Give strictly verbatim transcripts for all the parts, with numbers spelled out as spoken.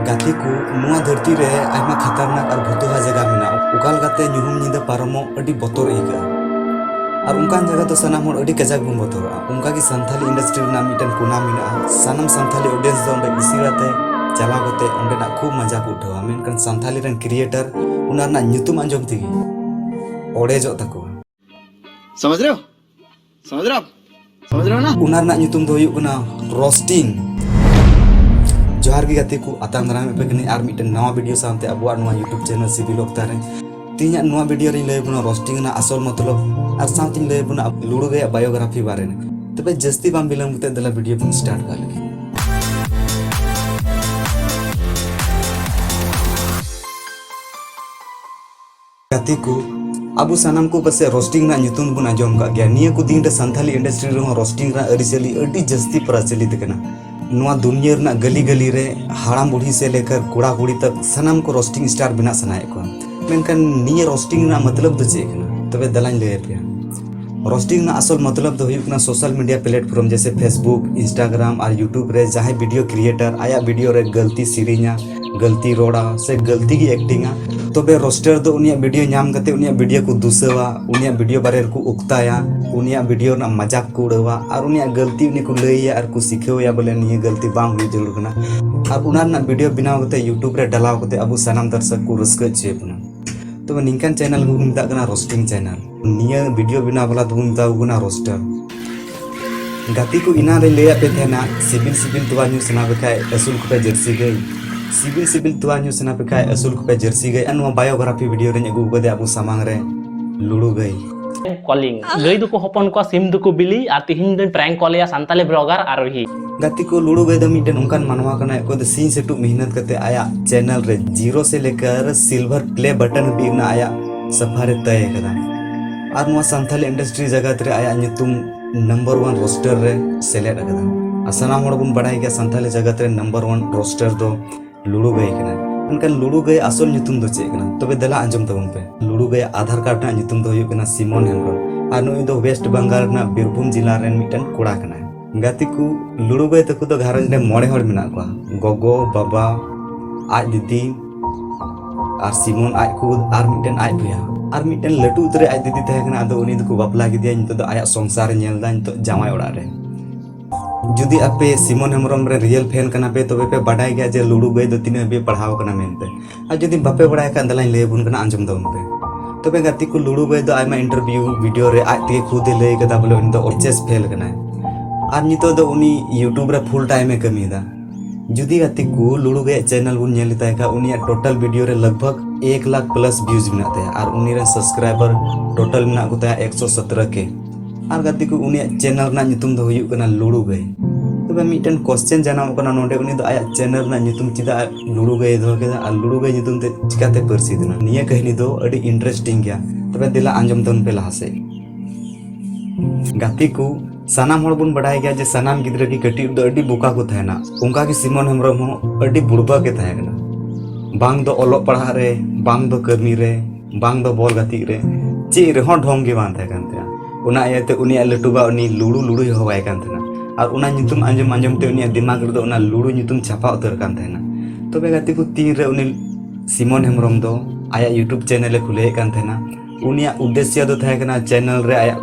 ᱜᱟᱛᱮ ᱠᱚ, ᱱᱚᱣᱟ ᱫᱷᱟᱹᱨᱛᱤ ᱨᱮ ᱟᱭᱢᱟ ᱠᱷᱟᱛᱟᱨᱱᱟᱠ ᱟᱨ ᱵᱷᱩᱛᱩᱦᱟ ᱡᱟᱭᱜᱟ ᱢᱮᱱᱟᱜᱼᱟ, ᱚᱠᱟ ᱞᱮᱠᱟᱛᱮ ᱧᱩᱦᱩᱢ ᱧᱤᱫᱟᱹ ᱯᱟᱨᱚᱢᱚᱜ ᱟᱹᱰᱤ ᱵᱚᱛᱚᱨ ᱟᱹᱭᱠᱟᱹᱜᱼᱟ᱾ ᱟᱨ ᱚᱱᱠᱟᱱ ᱡᱟᱭᱜᱟ ᱫᱚ ᱥᱟᱱᱟᱢ ᱦᱚᱲ ᱟᱹᱰᱤ ᱠᱟᱡᱟᱠ ᱵᱚᱱ ᱵᱚᱛᱚᱨᱚᱜᱼᱟ᱾ ᱚᱱᱠᱟᱜᱮ ᱥᱟᱱᱛᱷᱟᱞᱤ ᱤᱱᱰᱟᱥᱴᱨᱤ ᱨᱮᱱᱟᱜ ᱢᱤᱫᱴᱮᱱ ᱠᱚᱱᱟ ᱢᱮᱱᱟᱜᱼᱟ᱾ ᱥᱟᱱᱟᱢ ᱥᱟᱱᱛᱷᱟᱞᱤ ᱚᱰᱤᱭᱮᱱᱥ ᱫᱚ ᱚᱸᱰᱮ ᱤᱥᱤ ᱠᱟᱛᱮ ᱪᱟᱞᱟᱣ ᱠᱟᱛᱮ ᱚᱸᱰᱮᱱᱟᱜ ᱠᱷᱩᱵ ᱢᱟᱡᱟ ᱠᱚ ᱩᱴᱷᱟᱹᱣᱟ, ᱢᱮᱱᱠᱷᱟᱱ ᱥᱟᱱᱛᱷᱟᱞᱤ ᱨᱮᱱ ᱠᱨᱤᱭᱮᱴᱟᱨ ᱚᱱᱟ ᱨᱮᱱᱟᱜ ᱧᱩᱛᱩᱢ ᱟᱸᱡᱚᱢ ᱛᱮᱜᱮ ᱚᱲᱮᱡᱚᱜ ᱛᱟᱠᱚᱣᱟ᱾ समझ रहे हो? समझ रहे हो आप? समझ रहे हो ना? ᱚᱱᱟ ᱨᱮᱱᱟᱜ ᱧᱩᱛᱩᱢ ᱫᱚ ᱦᱩᱭᱩᱜ ᱠᱟᱱᱟ ᱨᱳᱥᱴᱤᱝ᱾ ᱡᱚᱦᱟᱨ ᱜᱮ ᱜᱟᱛᱮ ᱠᱚ, ᱟᱛᱟᱝ ᱫᱟᱨᱟᱢᱮᱫ ᱯᱮ ᱠᱟᱹᱱᱟᱹᱧ ᱟᱨ ᱢᱤᱫᱴᱮᱱ ᱱᱟᱣᱟ ᱵᱷᱤᱰᱤᱭᱳ ᱥᱟᱶᱛᱮ ᱟᱵᱚᱣᱟᱜ ᱱᱚᱣᱟ YouTube ᱪᱮᱱᱮᱞ ᱥᱤᱵᱤᱞ ᱚᱠᱛᱟ ᱨᱮ᱾ ᱛᱮᱦᱮᱧᱟᱜ ᱱᱚᱣᱟ ᱵᱷᱤᱰᱤᱭᱳ ᱨᱮᱧ ᱞᱟᱹᱭ ᱟᱵᱚᱱᱟ ᱨᱳᱥᱴᱤᱝ ᱨᱮᱱᱟᱜ ᱟᱥᱚᱞ ᱢᱚᱛᱞᱚᱵ ᱟᱨ ᱥᱟᱶᱛᱮᱧ ᱞᱟᱹᱭ ᱟᱵᱚᱱᱟ ᱞᱩᱲᱩ ᱜᱟᱹᱭᱟᱜ ᱵᱟᱭᱳᱜᱨᱟᱯᱷᱤ ᱵᱟᱨᱮ ᱨᱮ᱾ ᱛᱚᱵᱮ ᱡᱟᱹᱥᱛᱤ ᱵᱟᱝ ᱵᱤᱞᱚᱢ ᱠᱟᱛᱮ ᱫᱮᱞᱟ ᱵᱷᱤᱰᱤᱭᱳ ᱵᱚᱱ ᱥᱴᱟᱨᱴ ᱠᱟᱜ ᱞᱮᱜᱮ᱾ ᱜᱟᱛᱮ ᱠᱚ, ᱟᱵᱚ ᱥᱟᱱᱟᱢ ᱠᱚ ᱯᱟᱥᱮ ᱨᱳᱥᱴᱤᱝ ᱨᱮᱱᱟᱜ ᱧᱩᱛᱩᱢ ᱵᱚᱱ ᱟᱸᱡᱚᱢ ᱠᱟᱜ ᱜᱮᱭᱟ᱾ ᱱᱤᱭᱟᱹ ᱠᱚ ᱫᱤᱱ ᱨᱮ ᱥᱟᱱᱛᱷᱟᱞᱤ ᱤᱱᱰᱟᱥᱴᱨᱤ ᱨᱮᱦᱚᱸ ᱨᱳᱥᱴᱤᱝ ᱨᱮᱱᱟᱜ ᱟᱹᱨᱤᱪᱟᱹᱞᱤ ᱟᱹᱰᱤ ᱡᱟᱹᱥᱛᱤ ᱯᱨᱚᱪᱚᱞᱤᱛ ᱠᱟᱱᱟ᱾ ᱱᱚᱣᱟ ᱫᱩᱱᱤᱭᱟᱹ ᱨᱮᱱᱟᱜ ᱜᱟᱹᱞᱤ ᱜᱟᱹᱞᱤ ᱨᱮ ᱦᱟᱲᱟᱢ ᱵᱩᱲᱦᱤ ᱥᱮ ᱞᱮᱠᱟᱨ ᱠᱚᱲᱟ ᱠᱩᱲᱤ ᱛᱟᱠ ᱥᱟᱱᱟᱢ ᱠᱚ ᱨᱳᱥᱴᱤᱝ ᱥᱴᱟᱨ ᱵᱮᱱᱟᱜ ᱥᱟᱱᱟᱭᱮᱫ ᱠᱚᱣᱟ᱾ ᱢᱮᱱᱠᱷᱟᱱ ᱱᱤᱭᱟᱹ ᱨᱳᱥᱴᱤᱝ ᱨᱮᱱᱟᱜ ᱢᱚᱛᱞᱚᱵ ᱫᱚ ᱪᱮᱫ ᱠᱟᱱᱟ? ᱛᱚᱵᱮ ᱫᱮᱞᱟᱧ ᱞᱟᱹᱭ ᱟᱯᱮᱭᱟ᱾ ᱨᱳᱥᱴᱤᱝ ᱨᱮᱱᱟᱜ ᱟᱥᱚᱞ ᱢᱚᱛᱞᱚᱵ ᱫᱚ ᱦᱩᱭᱩᱜ ᱠᱟᱱᱟ ᱥᱳᱥᱟᱞ ᱢᱤᱰᱤᱭᱟ ᱯᱞᱮᱴᱯᱷᱚᱨᱢ ᱡᱮᱭᱥᱮ Facebook, Instagram ᱟᱨ YouTube ᱨᱮ ᱡᱟᱦᱟᱸᱭ ᱵᱷᱤᱰᱤᱭᱳ ᱠᱨᱤᱭᱮᱴᱟᱨ ᱟᱭᱟᱜ ᱵᱷᱤᱰᱤᱭᱳ ᱨᱮ ᱜᱟᱹᱞᱛᱤ ᱥᱮᱨᱮᱧᱟ, ᱜᱟᱹᱞᱛᱤ ᱨᱚᱲᱟ ᱥᱮ ᱜᱟᱹᱞᱛᱤ ᱜᱮ ᱮᱠᱴᱤᱝᱟ, ᱛᱚᱵᱮ ᱨᱳᱥᱴᱟᱨ ᱫᱚ ᱩᱱᱤᱭᱟᱜ ᱵᱷᱤᱰᱤᱭᱳ ᱧᱟᱢ ᱠᱟᱛᱮ ᱩᱱᱤᱭᱟᱜ ᱵᱷᱤᱰᱤᱭᱳ ᱠᱚ ᱫᱩᱥᱟᱹᱣᱟ, ᱩᱱᱤᱭᱟᱜ ᱵᱷᱤᱰᱤᱭᱳ ᱵᱟᱨᱮ ᱨᱮᱠᱚ ᱩᱠᱛᱟᱭᱟ, ᱩᱱᱤᱭᱟᱜ ᱵᱷᱤᱰᱤᱭᱳ ᱨᱮᱱᱟᱜ ᱢᱟᱡᱟᱠ ᱠᱚ ᱩᱲᱟᱹᱣᱟ ᱟᱨ ᱩᱱᱤᱭᱟᱜ ᱜᱟᱹᱞᱛᱤ ᱩᱱᱤ ᱠᱚ ᱞᱟᱹᱭᱟ ᱟᱨ ᱠᱚ ᱥᱤᱠᱷᱟᱹᱣᱮᱭᱟ ᱵᱚᱞᱮ ᱱᱤᱭᱟᱹ ᱜᱟᱹᱞᱛᱤ ᱵᱟᱝ ᱦᱩᱭ ᱡᱟᱹᱨᱩᱲ ᱠᱟᱱᱟ᱾ ᱟᱨ ᱚᱱᱟ ᱨᱮᱱᱟᱜ ᱵᱷᱤᱰᱤᱭᱳ ᱵᱮᱱᱟᱣ ᱠᱟᱛᱮ YouTube ᱨᱮ ᱰᱟᱞᱟᱣ ᱠᱟᱛᱮ ᱟᱵᱚ ᱥᱟᱱᱟᱢ ᱫᱚᱨᱥᱚᱠ ᱠᱚ ᱨᱟᱹᱥᱠᱟᱹ ᱦᱚᱪᱚᱭᱮᱫ ᱵᱚᱱᱟ᱾ ᱛᱚᱵᱮ ᱱᱤᱝᱠᱟᱱ ᱪᱮᱱᱮᱞ ᱜᱮᱵᱚᱱ ᱢᱮᱛᱟᱜ ᱠᱟᱱᱟ ᱨᱳᱥᱴᱤᱝ ᱪᱮᱱᱮᱞ᱾ ᱱᱤᱭᱟᱹ ᱵᱷᱤᱰᱤᱭᱳ ᱵᱮᱱᱟᱣ ᱵᱟᱞᱟ ᱫᱚᱵᱚᱱ ᱢᱮᱛᱟ ᱠᱚ ᱠᱟᱱᱟ ᱨᱳᱥᱴᱟᱨ᱾ ᱜᱟᱛᱮ ᱠᱚ, ᱮᱱᱟᱱ ᱨᱮᱧ ᱞᱟᱹᱭᱟᱫ ᱯᱮ ᱛᱟᱦᱮᱱᱟ, ᱥᱤᱵᱤᱞ ᱥᱤᱵᱤᱞ ᱛᱚᱣᱟ ᱧᱩ ᱥᱟᱱᱟ ᱯᱮ ᱠᱷᱟᱡ ᱟᱹᱥᱩᱞ ᱠᱚᱯᱮ ᱡᱟᱹᱨᱥᱤ ᱜᱟᱹᱭ᱾ ᱥᱤᱵᱤᱞ ᱥᱤᱵᱤᱞ ᱛᱚᱣᱟ ᱧᱩ ᱥᱟᱱᱟ ᱯᱮ ᱠᱷᱟᱡ ᱟᱹᱥᱩᱞ ᱠᱚᱯᱮ ᱡᱟᱹᱨᱥᱤ ᱜᱟᱹᱭ᱾ ᱟᱨ ᱱᱚᱣᱟ ᱵᱟᱭᱳᱜᱨᱟᱯᱷᱤ ᱵᱷᱤᱰᱤᱭᱳ ᱨᱮᱧ ᱟᱹᱜᱩ ᱠᱟᱫᱮᱭᱟ ᱟᱵᱚ ᱥᱟᱢᱟᱝ ᱨᱮ, ᱞᱩᱲᱩ ᱜᱟᱹᱭ᱾ ᱠᱚᱞᱤᱝ ᱜᱟᱹᱭ ᱫᱚᱠᱚ ᱦᱚᱯᱚᱱ ᱠᱚᱣᱟ, ᱥᱤᱢ ᱫᱚᱠᱚ ᱵᱤᱞᱤ, ᱟᱨ ᱛᱤᱦᱤᱧ ᱫᱚᱧ ᱯᱨᱮᱝᱠ ᱠᱚᱞ ᱮᱭᱟ ᱥᱟᱱᱛᱟᱞᱤ ᱵᱞᱚᱜᱟᱨ ᱟᱨᱳᱦᱤ᱾ ᱜᱟᱛᱮ ᱠᱚ, ᱞᱩᱲᱩ ᱜᱟᱹᱭ ᱫᱚ ᱢᱤᱫᱴᱮᱱ ᱚᱱᱠᱟᱱ ᱢᱟᱱᱣᱟ ᱠᱟᱱᱟᱭ, ᱚᱠᱚᱭ ᱫᱚ ᱥᱤᱧ ᱥᱮᱛᱩᱜ ᱢᱮᱦᱱᱚᱛ ᱠᱟᱛᱮ ᱟᱭᱟᱜ ᱪᱮᱱᱮᱞ ᱨᱮ ᱡᱤᱨᱳ ᱥᱮ ᱞᱮᱠᱟᱨ ᱥᱤᱞᱵᱷᱟᱨ ᱯᱞᱮ ᱵᱟᱴᱚᱱ ᱦᱟᱹᱵᱤᱡ ᱨᱮᱱᱟᱜ ᱟᱭᱟᱜ ᱥᱟᱯᱷᱟᱨ ᱮ ᱛᱟᱭ ᱟᱠᱟᱫᱟ᱾ ᱟᱨ ᱱᱚᱣᱟ ᱥᱟᱱᱛᱷᱟᱞᱤ ᱤᱱᱰᱟᱥᱴᱨᱤ ᱡᱟᱜᱟᱛ ᱨᱮ ᱟᱭᱟᱜ ᱧᱩᱛᱩᱢ ᱱᱟᱢᱵᱟᱨ ᱚᱣᱟᱱ ᱨᱳᱥᱴᱟᱨ ᱨᱮ ᱥᱮᱞᱮᱫ ᱟᱠᱟᱫᱟ᱾ ᱟᱨ ᱥᱟᱱᱟᱢ ᱦᱚᱲ ᱵᱚᱱ ᱵᱟᱲᱟᱭ ᱜᱮᱭᱟ ᱥᱟᱱᱛᱷᱟᱞᱤ ᱡᱟᱜᱟᱛ ᱨᱮ ᱱᱟᱢᱵᱟᱨ ᱚᱣᱟᱱ ᱨᱳᱥᱴᱟᱨ ᱫᱚ ᱞᱩᱲᱩ ᱜᱟᱹᱭ ᱠᱟᱱᱟᱭ᱾ ᱢᱮᱱᱠᱷᱟᱱ ᱞᱩᱲᱩ ᱜᱟᱹᱭ ᱟᱥᱚᱞ ᱧᱩᱛᱩᱢ ᱫᱚ ᱪᱮᱫ ᱠᱟᱱᱟ? ᱛᱚᱵᱮ ᱫᱮᱞᱟ ᱟᱸᱡᱚᱢ ᱛᱟᱵᱚᱱ ᱯᱮ᱾ ᱞᱩᱲᱩ ᱜᱟᱹᱭ ᱟᱫᱷᱟᱨ ᱠᱟᱨᱰ ᱨᱮᱱᱟᱜ ᱧᱩᱛᱩᱢ ᱫᱚ ᱦᱩᱭᱩᱜ ᱠᱟᱱᱟ ᱥᱤᱢᱚᱱ ᱦᱮᱢᱵᱨᱚᱢ᱾ ᱟᱨ ᱱᱩᱭ ᱫᱚ ᱳᱭᱮᱥᱴ ᱵᱮᱝᱜᱟᱞ ᱨᱮᱱᱟᱜ ᱵᱤᱨᱵᱷᱩᱢ ᱡᱮᱞᱟ ᱨᱮᱱ ᱢᱤᱫᱴᱮᱱ ᱠᱚᱲᱟ ᱠᱟᱱᱟᱭ᱾ ᱜᱟᱛᱮ ᱠᱚ, ᱞᱩᱲᱩ ᱜᱟᱹᱭ ᱛᱟᱠᱚ ᱫᱚ ᱜᱷᱟᱨᱚᱸᱡᱽ ᱨᱮ ᱢᱚᱬᱮ ᱦᱚᱲ ᱢᱮᱱᱟᱜ ᱠᱚᱣᱟ, ᱜᱚᱜᱚ, ᱵᱟᱵᱟ, ᱟᱡ ᱫᱤᱫᱤ ᱟᱨ ᱥᱤᱢᱚᱱ ᱟᱡ ᱠᱚ ᱟᱨ ᱢᱤᱫᱴᱮᱱ ᱟᱡ ᱵᱚᱭᱦᱟ ᱟᱨ ᱢᱤᱫᱴᱮᱱ ᱞᱟᱹᱴᱩ ᱩᱛᱟᱹᱨ ᱟᱡ ᱫᱤᱫᱤ ᱛᱟᱦᱮᱸ ᱠᱟᱱᱟ᱾ ᱟᱫᱚ ᱩᱱᱤ ᱫᱚᱠᱚ ᱵᱟᱯᱞᱟ ᱠᱮᱫᱮᱭᱟ᱾ ᱱᱤᱛᱚᱜ ᱫᱚ ᱟᱭᱟᱜ ᱥᱚᱝᱥᱟᱨ ᱮ ᱧᱮᱞ ᱮᱫᱟ, ᱱᱤᱛᱚᱜ ᱡᱟᱶᱟᱭ ᱚᱲᱟᱜ ᱨᱮ᱾ ᱡᱩᱫᱤ ᱟᱯᱮ ᱥᱤᱢᱚᱱ ᱦᱮᱢᱵᱨᱚᱢ ᱨᱮ ᱨᱤᱭᱮᱞ ᱯᱷᱮᱱ ᱠᱟᱱᱟ ᱯᱮ, ᱛᱚᱵᱮ ᱯᱮ ᱵᱟᱰᱟᱭ ᱜᱮᱭᱟ ᱡᱮ ᱞᱩᱲᱩ ᱜᱟᱹᱭ ᱫᱚ ᱛᱤᱱᱟᱹᱜ ᱦᱟᱹᱵᱤᱡ ᱯᱟᱲᱦᱟᱣ ᱠᱟᱱᱟ ᱢᱮᱱᱛᱮ᱾ ᱟᱨ ᱡᱩᱫᱤ ᱵᱟᱯᱮ ᱵᱟᱲᱟᱭ ᱠᱷᱟᱱ, ᱫᱮᱞᱟᱧ ᱞᱟᱹᱭ ᱟᱵᱚᱱ ᱠᱟᱱᱟ, ᱟᱸᱡᱚᱢ ᱛᱟᱵᱚᱱ ᱯᱮ᱾ ᱛᱚᱵᱮ ᱜᱟᱛᱮ ᱠᱚ, ᱞᱩᱲᱩ ᱜᱟᱹᱭ ᱫᱚ ᱟᱭᱢᱟ ᱤᱱᱴᱟᱨᱵᱷᱤᱭᱩ ᱵᱷᱤᱰᱤᱭᱳ ᱨᱮ ᱟᱡ ᱛᱮᱜᱮ ᱠᱷᱩᱫ ᱮ ᱞᱟᱹᱭ ᱠᱟᱫᱟ ᱵᱚᱞᱮ ᱩᱱᱤ ᱫᱚ ᱮᱭᱤᱪ ᱮᱥ ᱯᱷᱮᱞ ᱠᱟᱱᱟᱭ᱾ ᱟᱨ ᱱᱤᱛᱚᱜ ᱫᱚ ᱩᱱᱤ ᱭᱩᱴᱩᱵᱽ ᱨᱮ ᱯᱷᱩᱞ ᱴᱟᱭᱤᱢ ᱮ ᱠᱟᱹᱢᱤᱭᱮᱫᱟ᱾ ᱡᱩᱫᱤ ᱜᱟᱛᱮ ᱠᱚ ᱞᱩᱲᱩ ᱜᱟᱹᱭᱟᱜ ᱪᱮᱱᱮᱞ ᱵᱚᱱ ᱧᱮᱞ ᱞᱮᱛᱟᱭ ᱠᱷᱟᱱ, ᱩᱱᱤᱭᱟᱜ ᱴᱳᱴᱟᱞ ᱵᱷᱤᱰᱤᱭᱳ ᱨᱮ ᱞᱟᱜᱽ ᱵᱷᱟᱜᱽ ᱮᱠ ᱞᱟᱠᱷ ᱯᱞᱟᱥ ᱵᱷᱤᱭᱩᱡᱽ ᱢᱮᱱᱟᱜ ᱛᱟᱭᱟ ᱟᱨ ᱩᱱᱤ ᱨᱮᱱ ᱥᱟᱵᱥᱠᱨᱟᱭᱵᱟᱨ ᱴᱳᱴᱟᱞ ᱢᱮᱱᱟᱜ ᱠᱚ ᱛᱟᱭᱟ ᱮᱠᱥᱚ ᱥᱚᱛᱨᱚ ᱠᱮ᱾ ᱟᱨ ᱜᱟᱛᱮ ᱠᱚ, ᱩᱱᱤᱭᱟᱜ ᱪᱮᱱᱮᱞ ᱨᱮᱱᱟᱜ ᱧᱩᱛᱩᱢ ᱫᱚ ᱦᱩᱭᱩᱜ ᱠᱟᱱᱟ ᱞᱩᱲᱩ ᱜᱟᱹᱭ᱾ ᱛᱚᱵᱮ ᱢᱤᱫᱴᱮᱱ ᱠᱚᱥᱪᱮᱱ ᱡᱟᱱᱟᱢᱚᱜ ᱠᱟᱱᱟ ᱱᱚᱰᱮ, ᱩᱱᱤ ᱫᱚ ᱟᱭᱟᱜ ᱪᱮᱱᱮᱞ ᱨᱮᱱᱟᱜ ᱧᱩᱛᱩᱢ ᱪᱮᱫᱟᱜ ᱞᱩᱲᱩ ᱜᱟᱹᱭ ᱮ ᱫᱚᱦᱚ ᱠᱮᱫᱟ ᱟᱨ ᱞᱩᱲᱩ ᱜᱟᱹᱭ ᱧᱩᱛᱩᱢ ᱛᱮ ᱪᱤᱠᱟᱛᱮ ᱯᱟᱹᱨᱥᱤ ᱫᱮᱱᱟ? ᱱᱤᱭᱟᱹ ᱠᱟᱹᱦᱱᱤ ᱫᱚ ᱟᱹᱰᱤ ᱤᱱᱴᱟᱨᱮᱥᱴᱤᱝ ᱜᱮᱭᱟ᱾ ᱛᱚᱵᱮ ᱫᱮᱞᱟ ᱟᱸᱡᱚᱢ ᱛᱟᱵᱚᱱ ᱯᱮ ᱞᱟᱦᱟ ᱥᱮᱫ᱾ ᱜᱟᱛᱮ ᱠᱚ, ᱥᱟᱱᱟᱢ ᱦᱚᱲ ᱵᱚᱱ ᱵᱟᱰᱟᱭ ᱜᱮᱭᱟ ᱡᱮ ᱥᱟᱱᱟᱢ ᱜᱤᱫᱽᱨᱟᱹ ᱜᱮ ᱠᱟᱹᱴᱤᱡ ᱨᱮᱫᱚ ᱟᱹᱰᱤ ᱵᱚᱠᱟ ᱠᱚ ᱛᱟᱦᱮᱱᱟ᱾ ᱚᱱᱠᱟ ᱜᱮ ᱥᱤᱢᱚᱱ ᱦᱮᱢᱵᱨᱚᱢ ᱦᱚᱸ ᱟᱹᱰᱤ ᱵᱩᱲᱵᱟᱹ ᱜᱮ ᱛᱟᱦᱮᱸ ᱠᱟᱱᱟ᱾ ᱵᱟᱝ ᱫᱚ ᱚᱞᱚᱜ ᱯᱟᱲᱦᱟᱜ ᱨᱮ, ᱵᱟᱝ ᱫᱚ ᱠᱟᱹᱢᱤ ᱨᱮ, ᱵᱟᱝ ᱫᱚ ᱵᱚᱞ ᱜᱟᱛᱮᱜ ᱨᱮ, ᱪᱮᱫ ᱨᱮᱦᱚᱸ ᱰᱷᱚᱝ ᱜᱮ ᱵᱟᱝ ᱛᱟᱦᱮᱸ ᱠᱟᱱ ᱛᱟᱭᱟ᱾ ᱚᱱᱟ ᱤᱭᱟᱹᱛᱮ ᱩᱱᱤᱭᱟᱜ ᱞᱟᱹᱴᱩᱵᱟ ᱩᱱᱤ ᱞᱩᱲᱩ ᱞᱩᱲᱩᱭ ᱦᱚᱦᱚᱣᱟᱭ ᱠᱟᱱ ᱛᱟᱦᱮᱱᱟ᱾ ᱟᱨ ᱚᱱᱟ ᱧᱩᱛᱩᱢ ᱟᱸᱡᱚᱢ ᱟᱸᱡᱚᱢ ᱛᱮ ᱩᱱᱤᱭᱟᱜ ᱫᱤᱢᱟᱜᱽ ᱨᱮᱫᱚ ᱚᱱᱟ ᱞᱩᱲᱩ ᱧᱩᱛᱩᱢ ᱪᱷᱟᱯᱟ ᱩᱛᱟᱹᱨ ᱠᱟᱱ ᱛᱟᱦᱮᱱᱟ᱾ ᱛᱚᱵᱮ ᱜᱟᱛᱮ ᱠᱚ, ᱛᱤᱱᱨᱮ ᱩᱱᱤ ᱥᱤᱢᱚᱱ ᱦᱮᱢᱵᱨᱚᱢ ᱫᱚ ᱟᱭᱟᱜ ᱭᱩᱴᱩᱵᱽ ᱪᱮᱱᱮᱞ ᱮ ᱠᱷᱩᱞᱟᱹᱣᱮᱫ ᱠᱟᱱ ᱛᱟᱦᱮᱱᱟ, ᱩᱱᱤᱭᱟᱜ ᱩᱫᱽᱫᱮᱥᱭᱚ ᱫᱚ ᱛᱟᱦᱮᱸ ᱠᱟᱱᱟ ᱪᱮᱱᱮᱞ ᱨᱮ ᱟᱭᱟᱜ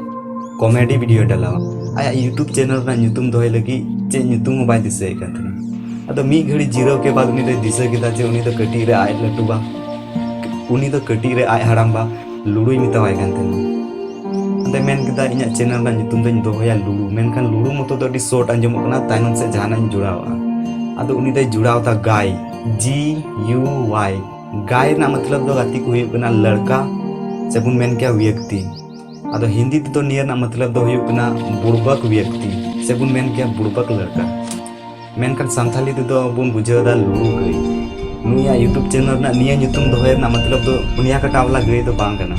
ᱠᱚᱢᱮᱰᱤ ᱵᱷᱤᱰᱤᱭᱳ ᱰᱟᱞᱟᱣ᱾ ᱟᱭᱟᱜ ᱭᱩᱴᱩᱵᱽ ᱪᱮᱱᱮᱞ ᱨᱮᱱᱟᱜ ᱧᱩᱛᱩᱢ ᱫᱚᱦᱚᱭ ᱞᱟᱹᱜᱤᱫ ᱪᱮᱫ ᱧᱩᱛᱩᱢ ᱦᱚᱸ ᱵᱟᱭ ᱫᱤᱥᱟᱹᱭᱮᱫ ᱠᱟᱱ ᱛᱟᱦᱮᱱᱟ᱾ ᱟᱫᱚ ᱢᱤᱫ ᱜᱷᱟᱹᱲᱤ ᱡᱤᱨᱟᱹᱣ ᱠᱮ ᱵᱟᱫ ᱩᱱᱤ ᱫᱚᱭ ᱫᱤᱥᱟᱹ ᱠᱮᱫᱟ ᱡᱮ ᱩᱱᱤ ᱫᱚ ᱠᱟᱹᱴᱤᱡ ᱨᱮ ᱟᱡ ᱞᱟᱹᱴᱩᱵᱟ, ᱩᱱᱤ ᱫᱚ ᱠᱟᱹᱴᱤᱡ ᱨᱮ ᱟᱡ ᱦᱟᱲᱟᱢᱵᱟ ᱞᱩᱲᱩᱭ ᱢᱮᱛᱟᱣᱟᱭ ᱠᱟᱱ ᱛᱟᱦᱮᱱᱟ᱾ ᱟᱫᱚᱭ ᱢᱮᱱ ᱠᱮᱫᱟ, "ᱤᱧᱟᱹᱜ ᱪᱮᱱᱮᱞ ᱨᱮᱱᱟᱜ ᱧᱩᱛᱩᱢ ᱫᱚᱧ ᱫᱚᱦᱚᱭᱟ ᱞᱩᱲᱩ, ᱢᱮᱱᱠᱷᱟᱱ ᱞᱩᱲᱩ ᱢᱚᱛᱚ ᱫᱚ ᱟᱹᱰᱤ ᱥᱚᱨᱴ ᱟᱸᱡᱚᱢᱚᱜ ᱠᱟᱱᱟ, ᱛᱟᱭᱱᱚᱢ ᱥᱮᱫ ᱡᱟᱦᱟᱱᱟᱜ ᱤᱧ ᱡᱚᱲᱟᱣᱟ᱾" ᱟᱫᱚ ᱩᱱᱤ ᱫᱚᱭ ᱡᱚᱲᱟᱣ ᱫᱟ ᱜᱟᱭ, ᱡᱤ ᱭᱩ ᱣᱟᱭ᱾ ᱜᱟᱭ ᱨᱮᱱᱟᱜ ᱢᱚᱛᱞᱚᱵ ᱫᱚ ᱜᱟᱛᱮ ᱠᱚ ᱦᱩᱭᱩᱜ ᱠᱟᱱᱟ ᱞᱟᱲᱠᱟ, ᱥᱮ ᱵᱚᱱ ᱢᱮᱱ ᱠᱮᱭᱟ ᱵᱮᱠᱛᱤ᱾ ᱟᱫᱚ ᱦᱤᱱᱫᱤ ᱛᱮᱫᱚ ᱱᱤᱭᱟᱹ ᱨᱮᱱᱟᱜ ᱢᱚᱛᱞᱚᱵ ᱫᱚ ᱦᱩᱭᱩᱜ ᱠᱟᱱᱟ ᱵᱩᱲᱵᱟᱠ ᱵᱮᱠᱛᱤ, ᱥᱮ ᱵᱚᱱ ᱢᱮᱱ ᱠᱮᱭᱟ ᱵᱩᱲᱵᱟᱠ ᱞᱟᱲᱠᱟ᱾ ᱢᱮᱱᱠᱷᱟᱱ ᱥᱟᱱᱛᱷᱟᱞᱤ ᱛᱮᱫᱚ ᱵᱚᱱ ᱵᱩᱡᱷᱟᱹᱣ ᱮᱫᱟ ᱞᱩᱲᱩ ᱜᱟᱹᱭ᱾ ᱱᱩᱭᱟᱜ ᱭᱩᱴᱩᱵᱽ ᱪᱮᱱᱮᱞ ᱨᱮᱱᱟᱜ ᱱᱤᱭᱟᱹ ᱧᱩᱛᱩᱢ ᱫᱚᱦᱚᱭ ᱨᱮᱱᱟᱜ ᱢᱚᱛᱞᱚᱵ ᱫᱚ ᱯᱩᱱᱭᱟ ᱠᱟᱴᱟ ᱵᱟᱞᱟ ᱜᱟᱹᱭ ᱫᱚ ᱵᱟᱝ ᱠᱟᱱᱟ᱾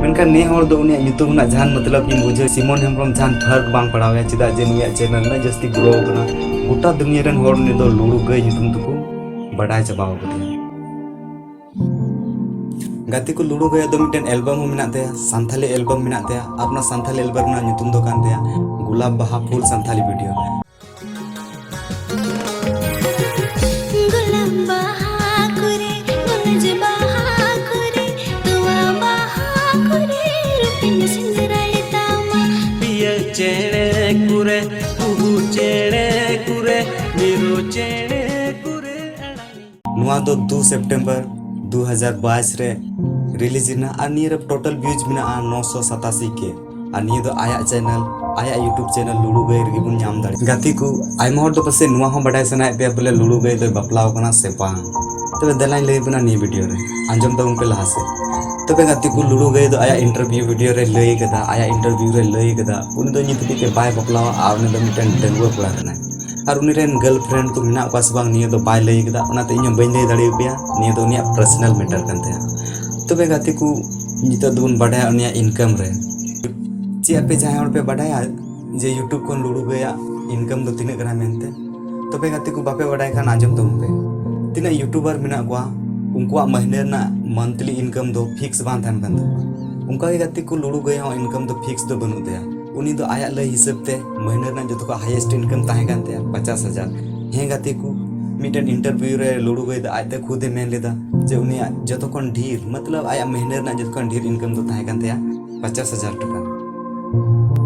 ᱢᱮᱱᱠᱷᱟᱱ ᱱᱮ ᱦᱚᱲ ᱫᱚ ᱩᱱᱤᱭᱟᱜ ᱧᱩᱛᱩᱢ ᱨᱮᱱᱟᱜ ᱡᱟᱦᱟᱱ ᱢᱚᱛᱞᱚᱵ ᱜᱮᱢ ᱵᱩᱡᱷᱟᱹᱣ, ᱥᱤᱢᱚᱱ ᱦᱮᱢᱵᱨᱚᱢ ᱡᱟᱦᱟᱱ ᱯᱷᱟᱨᱠ ᱵᱟᱝ ᱯᱟᱲᱟᱣ ᱟᱭᱟ, ᱪᱮᱫᱟᱜ ᱡᱮ ᱱᱩᱭᱟᱜ ᱪᱮᱱᱮᱞ ᱨᱮᱱᱟᱜ ᱡᱟᱹᱥᱛᱤ ᱜᱨᱳ ᱟᱠᱟᱱᱟ᱾ ᱜᱚᱴᱟ ᱫᱩᱱᱤᱭᱟᱹ ᱨᱮᱱ ᱦᱚᱲ ᱩᱱᱤ ᱫᱚ ᱞᱩᱲᱩ ᱜᱟᱹᱭ ᱧᱩᱛᱩᱢ ᱛᱮᱠᱚ ᱵᱟᱰᱟᱭ ᱪᱟᱵᱟᱣ ᱠᱟᱫᱮᱭᱟ᱾ ᱜᱟᱛᱮ ᱠᱚ, ᱞᱩᱲᱩ ᱜᱟᱹᱭ ᱫᱚ ᱢᱤᱫᱴᱮᱱ ᱮᱞᱵᱟᱢ ᱦᱚᱸ ᱢᱮᱱᱟᱜ ᱛᱟᱭᱟ, ᱥᱟᱱᱛᱷᱟᱞᱤ ᱮᱞᱵᱟᱢ ᱢᱮᱱᱟᱜ ᱛᱟᱭᱟ, ᱟᱨ ᱚᱱᱟ ᱥᱟᱱᱛᱷᱟᱞᱤ ᱮᱞᱵᱟᱢ ᱨᱮᱱᱟᱜ ᱧᱩᱛᱩᱢ ᱫᱚ ᱠᱟᱱ ᱛᱟᱭᱟ ᱜᱳᱞᱟᱯ ᱵᱟᱦᱟ ᱯᱷᱩᱞ ᱥᱟᱱᱛᱷᱟᱞᱤ ᱵᱷᱤᱰᱤᱭᱳ᱾ ᱜᱳᱞᱟᱯ ᱵᱟᱦᱟ ᱨᱮ ᱠᱩᱦᱩ ᱪᱮᱬᱮ ᱠᱚᱨᱮ, ᱢᱤᱨᱩ ᱪᱮᱬᱮ ᱠᱚᱨᱮ ᱟᱲᱟᱝ᱾ ᱱᱚᱣᱟ ᱫᱚ ᱫᱩ ᱥᱮᱯᱴᱮᱢᱵᱚᱨ ᱫᱩ ᱦᱟᱡᱟᱨ ᱵᱟᱭᱤᱥ ᱨᱮ ᱨᱤᱞᱤᱡᱽ ᱮᱱᱟ ᱟᱨ ᱱᱤᱭᱟᱹ ᱨᱮ ᱴᱳᱴᱟᱞ ᱵᱷᱤᱭᱩᱡᱽ ᱢᱮᱱᱟᱜᱼᱟ ᱱᱚᱥᱚ ᱥᱟᱛᱟᱥᱤ ᱠᱮ᱾ ᱟᱨ ᱱᱤᱭᱟᱹ ᱫᱚ ᱟᱭᱟᱜ ᱪᱮᱱᱮᱞ, ᱟᱭᱟᱜ YouTube ᱪᱮᱱᱮᱞ ᱞᱩᱲᱩ ᱜᱟᱹᱭ ᱨᱮᱜᱮ ᱵᱚᱱ ᱧᱟᱢ ᱫᱟᱲᱮᱭᱟᱜᱼᱟ᱾ ᱜᱟᱛᱮ ᱠᱚ, ᱟᱭᱢᱟ ᱦᱚᱲ ᱫᱚ ᱯᱟᱥᱮᱡ ᱱᱚᱣᱟ ᱦᱚᱸ ᱵᱟᱰᱟᱭ ᱥᱟᱱᱟᱭᱮᱫ ᱯᱮᱭᱟ ᱵᱚᱞᱮ ᱞᱩᱲᱩ ᱜᱟᱹᱭ ᱫᱚᱭ ᱵᱟᱯᱞᱟᱣ ᱠᱟᱱᱟ ᱥᱮ ᱵᱟᱝ᱾ ᱛᱚᱵᱮ ᱫᱮᱞᱟᱧ ᱞᱟᱹᱭ ᱟᱵᱚᱱᱟ ᱱᱤᱭᱟᱹ ᱵᱷᱤᱰᱤᱭᱳ ᱨᱮ, ᱟᱸᱡᱚᱢ ᱛᱟᱵᱚᱱ ᱯᱮ ᱞᱟᱦᱟ ᱥᱮᱫ᱾ ᱛᱚᱵᱮ ᱜᱟᱛᱮ ᱠᱚ, ᱞᱩᱲᱩ ᱜᱟᱹᱭ ᱫᱚ ᱟᱭᱟᱜ ᱤᱱᱴᱟᱨᱵᱷᱤᱭᱩ ᱵᱷᱤᱰᱤᱭᱳ ᱨᱮ ᱞᱟᱹᱭ ᱠᱟᱫᱟ, ᱟᱭᱟᱜ ᱤᱱᱴᱟᱨᱵᱷᱤᱭᱩ ᱨᱮ ᱞᱟᱹᱭ ᱠᱟᱫᱟ ᱩᱱᱤ ᱫᱚ ᱱᱤᱛ ᱦᱟᱹᱵᱤᱡ ᱛᱮ ᱵᱟᱭ ᱵᱟᱯᱞᱟᱣᱟ ᱟᱨ ᱩᱱᱤ ᱫᱚ ᱢᱤᱫᱴᱮᱱ ᱰᱟᱺᱜᱩᱣᱟᱹ ᱠᱚᱲᱟ ᱠᱟᱱᱟᱭ᱾ ᱟᱨ ᱩᱱᱤ ᱨᱮᱱ ᱜᱟᱨᱞᱯᱷᱨᱮᱱᱰ ᱠᱚ ᱢᱮᱱᱟᱜ ᱠᱚᱣᱟ ᱥᱮ ᱵᱟᱝ ᱱᱤᱭᱟᱹ ᱫᱚ ᱵᱟᱭ ᱞᱟᱹᱭ ᱠᱟᱫᱟ, ᱚᱱᱟᱛᱮ ᱤᱧ ᱦᱚᱸ ᱵᱟᱹᱧ ᱞᱟᱹᱭ ᱫᱟᱲᱮᱭᱟᱯᱮᱭᱟ, ᱱᱤᱭᱟᱹ ᱫᱚ ᱩᱱᱤᱭᱟᱜ ᱯᱟᱨᱥᱚᱱᱟᱞ ᱢᱮᱴᱟᱨ ᱠᱟᱱ ᱛᱟᱭᱟ᱾ ᱛᱚᱵᱮ ᱜᱟᱛᱮ ᱠᱚ, ᱱᱤᱛᱚᱜ ᱫᱚᱵᱚᱱ ᱵᱟᱰᱟᱭᱟ ᱩᱱᱤᱭᱟᱜ ᱤᱱᱠᱟᱢ ᱨᱮ᱾ ᱪᱮᱫ ᱟᱯᱮ ᱡᱟᱦᱟᱸᱭ ᱦᱚᱲ ᱯᱮ ᱵᱟᱰᱟᱭᱟ ᱡᱮ YouTube ᱠᱷᱚᱱ ᱞᱩᱲᱩ ᱜᱟᱹᱭᱟᱜ ᱤᱱᱠᱟᱢ ᱫᱚ ᱛᱤᱱᱟᱹᱜ ᱠᱟᱱᱟ ᱢᱮᱱᱛᱮ? ᱛᱚᱵᱮ ᱜᱟᱛᱮ ᱠᱚ, ᱵᱟᱯᱮ ᱵᱟᱰᱟᱭ ᱠᱷᱟᱱ ᱟᱸᱡᱚᱢ ᱛᱟᱵᱚᱱ ᱯᱮ᱾ ᱛᱤᱱᱟᱹᱜ YouTuber ᱢᱮᱱᱟᱜ ᱠᱚᱣᱟ, ᱩᱱᱠᱩᱣᱟᱜ ᱢᱟᱹᱦᱱᱟᱹ ᱨᱮᱱᱟᱜ ᱢᱚᱱᱛᱷᱞᱤ ᱤᱱᱠᱟᱢ ᱫᱚ ᱯᱷᱤᱠᱥ ᱵᱟᱝ ᱛᱟᱦᱮᱱ ᱠᱟᱱ ᱛᱟᱠᱚᱣᱟ᱾ ᱚᱱᱠᱟ ᱜᱮ ᱜᱟᱛᱮ ᱠᱚ, ᱞᱩᱲᱩ ᱜᱟᱹᱭ ᱦᱚᱸ ᱤᱱᱠᱟᱢ ᱫᱚ ᱯᱷᱤᱠᱥ ᱫᱚ ᱵᱟᱹᱱᱩᱜ ᱛᱟᱭᱟ᱾ ᱩᱱᱤ ᱫᱚ ᱟᱭᱟᱜ ᱞᱟᱹᱭ ᱦᱤᱥᱟᱹᱵ ᱛᱮ ᱢᱟᱹᱦᱱᱟᱹ ᱨᱮᱱᱟᱜ ᱡᱚᱛᱚ ᱠᱷᱚᱱ ᱦᱟᱭᱮᱥᱴ ᱤᱱᱠᱟᱢ ᱛᱟᱦᱮᱸ ᱠᱟᱱ ᱛᱟᱭᱟ ᱯᱚᱪᱟᱥ ᱦᱟᱡᱟᱨ᱾ ᱦᱮᱸ ᱜᱟᱛᱮ ᱠᱚ, ᱢᱤᱫᱴᱮᱱ ᱤᱱᱴᱟᱨᱵᱷᱤᱭᱩ ᱨᱮ ᱞᱩᱲᱩ ᱜᱟᱹᱭ ᱫᱚ ᱟᱡᱛᱮ ᱠᱷᱩᱫ ᱮ ᱢᱮᱱ ᱞᱮᱫᱟ ᱡᱮ ᱩᱱᱤᱭᱟᱜ ᱡᱚᱛᱚ ᱠᱷᱚᱱ ᱰᱷᱮᱨ, ᱢᱚᱛᱞᱚᱵ ᱟᱭᱟᱜ ᱢᱟᱹᱦᱱᱟᱹ ᱨᱮᱱᱟᱜ ᱡᱚᱛᱚ ᱠᱷᱚᱱ ᱰᱷᱮᱨ ᱤᱱᱠᱟᱢ ᱫᱚ ᱛᱟᱦᱮᱸ ᱠᱟᱱ ᱛᱟᱭᱟ ᱯᱚᱪᱟᱥ ᱦᱟᱡᱟᱨ ᱴᱟᱠᱟ᱾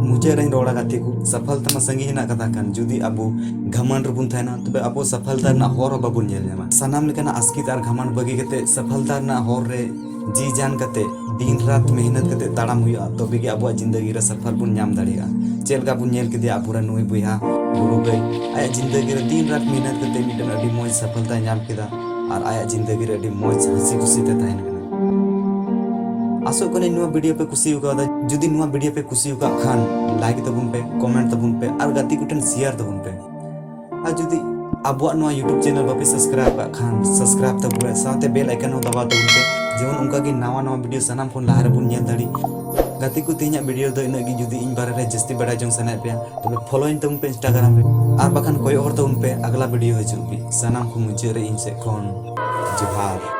ᱢᱩᱪᱟᱹᱫ ᱨᱮᱧ ᱨᱚᱲᱟ ᱜᱟᱛᱮ ᱠᱚ, ᱥᱟᱯᱷᱚᱞᱛᱟ ᱢᱟ ᱥᱟᱺᱜᱤᱧ ᱦᱮᱱᱟᱜ ᱠᱟᱛᱷᱟ ᱠᱟᱱ, ᱡᱩᱫᱤ ᱟᱵᱚ ᱜᱷᱟᱢᱟᱱᱰ ᱨᱮᱵᱚᱱ ᱛᱟᱦᱮᱱᱟ, ᱛᱚᱵᱮ ᱟᱵᱚ ᱥᱟᱯᱷᱚᱞᱛᱟ ᱨᱮᱱᱟᱜ ᱦᱚᱨ ᱦᱚᱸ ᱵᱟᱵᱚᱱ ᱧᱮᱞ ᱧᱟᱢᱟ᱾ ᱥᱟᱱᱟᱢ ᱞᱮᱠᱟᱱᱟᱜ ᱟᱥᱠᱤᱛ ᱟᱨ ᱜᱷᱟᱢᱟᱱᱰ ᱵᱟᱹᱜᱤ ᱠᱟᱛᱮ ᱥᱟᱯᱷᱚᱞᱛᱟ ᱨᱮᱱᱟᱜ ᱦᱚᱨ ᱨᱮ ᱡᱤ ᱡᱟᱱ ᱠᱟᱛᱮ ᱫᱤᱱ ᱨᱟᱛ ᱢᱮᱦᱱᱚᱛ ᱠᱟᱛᱮ ᱛᱟᱲᱟᱢ ᱦᱩᱭᱩᱜᱼᱟ, ᱛᱚᱵᱮ ᱜᱮ ᱟᱵᱚᱣᱟᱜ ᱡᱤᱱᱫᱟᱹᱜᱤ ᱨᱮ ᱥᱟᱯᱷᱚᱞ ᱵᱚᱱ ᱧᱟᱢ ᱫᱟᱲᱮᱭᱟᱜᱼᱟ᱾ ᱪᱮᱫ ᱞᱮᱠᱟ ᱵᱚᱱ ᱧᱮᱞ ᱠᱮᱫᱮᱭᱟ ᱟᱵᱚᱨᱮᱱ ᱱᱩᱭ ᱵᱚᱭᱦᱟ ᱞᱩᱲᱩ ᱜᱟᱹᱭ, ᱟᱭᱟᱜ ᱡᱤᱱᱫᱟᱹᱜᱤ ᱨᱮ ᱫᱤᱱ ᱨᱟᱛ ᱢᱮᱦᱱᱚᱛ ᱠᱟᱛᱮ ᱢᱤᱫᱴᱮᱱ ᱟᱹᱰᱤ ᱢᱚᱡᱽ ᱥᱟᱯᱷᱚᱞᱛᱟᱭ ᱧᱟᱢ ᱠᱮᱫᱟ ᱟᱨ ᱟᱭᱟᱜ ᱡᱤᱱᱫᱟᱹᱜᱤ ᱨᱮ ᱟᱹᱰᱤ ᱢᱚᱡᱽ ᱦᱟᱹᱥᱤ ᱠᱷᱩᱥᱤ ᱛᱮ ᱛᱟᱦᱮᱱ ᱠᱟᱱᱟ᱾ ᱟᱥᱚᱜ ᱠᱟᱹᱱᱟᱹᱧ ᱱᱚᱣᱟ ᱵᱷᱤᱰᱤᱭᱳ ᱯᱮ ᱠᱩᱥᱤ ᱟᱠᱟᱣᱫᱟ᱾ ᱡᱩᱫᱤ ᱱᱚᱣᱟ ᱵᱷᱤᱰᱤᱭᱳ ᱯᱮ ᱠᱩᱥᱤ ᱟᱠᱟᱫ ᱠᱷᱟᱱ ᱞᱟᱭᱤᱠ ᱛᱟᱵᱚᱱ ᱯᱮ, ᱠᱚᱢᱮᱱᱴ ᱛᱟᱵᱚᱱ ᱯᱮ ᱟᱨ ᱜᱟᱛᱮ ᱠᱚᱴᱷᱮᱱ ᱥᱮᱭᱟᱨ ᱛᱟᱵᱚᱱ ᱯᱮ᱾ ᱟᱨ ᱡᱩᱫᱤ ᱟᱵᱚᱣᱟᱜ ᱱᱚᱣᱟ YouTube ᱪᱮᱱᱮᱞ ᱵᱟᱯᱮ ᱥᱟᱵᱥᱠᱨᱟᱭᱤᱵ ᱠᱟᱜ ᱠᱷᱟᱱ ᱥᱟᱵᱥᱠᱨᱟᱭᱤᱵ ᱛᱟᱵᱚᱱ ᱯᱮ, ᱥᱟᱶᱛᱮ ᱵᱮᱞ ᱟᱭᱠᱚᱱ ᱦᱚᱸ ᱫᱟᱵᱟᱣ ᱛᱟᱵᱚᱱ ᱯᱮ, ᱡᱮᱢᱚᱱ ᱚᱱᱠᱟ ᱜᱮ ᱱᱟᱣᱟ ᱱᱟᱣᱟ ᱵᱷᱤᱰᱤᱭᱳ ᱥᱟᱱᱟᱢ ᱠᱷᱚᱱ ᱞᱟᱦᱟ ᱨᱮᱵᱚᱱ ᱧᱮᱞ ᱫᱟᱲᱮᱜ᱾ ᱜᱟᱛᱮ ᱠᱚ, ᱛᱮᱦᱮᱧᱟᱜ ᱵᱷᱤᱰᱤᱭᱳ ᱫᱚ ᱤᱱᱟᱹᱜ ᱜᱮ᱾ ᱡᱩᱫᱤ ᱤᱧ ᱵᱟᱨᱮ ᱨᱮ ᱡᱟᱹᱥᱛᱤ ᱵᱟᱰᱟᱭ ᱡᱚᱝ ᱥᱟᱱᱟᱭᱮᱫ ᱯᱮᱭᱟ, ᱛᱚᱵᱮ ᱯᱷᱚᱞᱳᱭᱤᱧ ᱛᱟᱵᱚᱱ ᱯᱮ Instagram ᱨᱮ, ᱟᱨ ᱵᱟᱠᱷᱟᱱ ᱠᱚᱭᱚᱜ ᱦᱚᱨ ᱛᱟᱵᱚᱱ ᱯᱮ ᱟᱜᱽᱞᱟ ᱵᱷᱤᱰᱤᱭᱳ ᱦᱤᱡᱩᱜ ᱞᱟᱹᱜᱤᱫ᱾ ᱥᱟᱱᱟᱢ ᱠᱷᱚᱱ ᱢᱩᱪᱟᱹᱫ ᱨᱮ ᱤᱧ ᱥᱮᱫ ᱠᱷᱚᱱ ᱡᱚᱦᱟᱨ᱾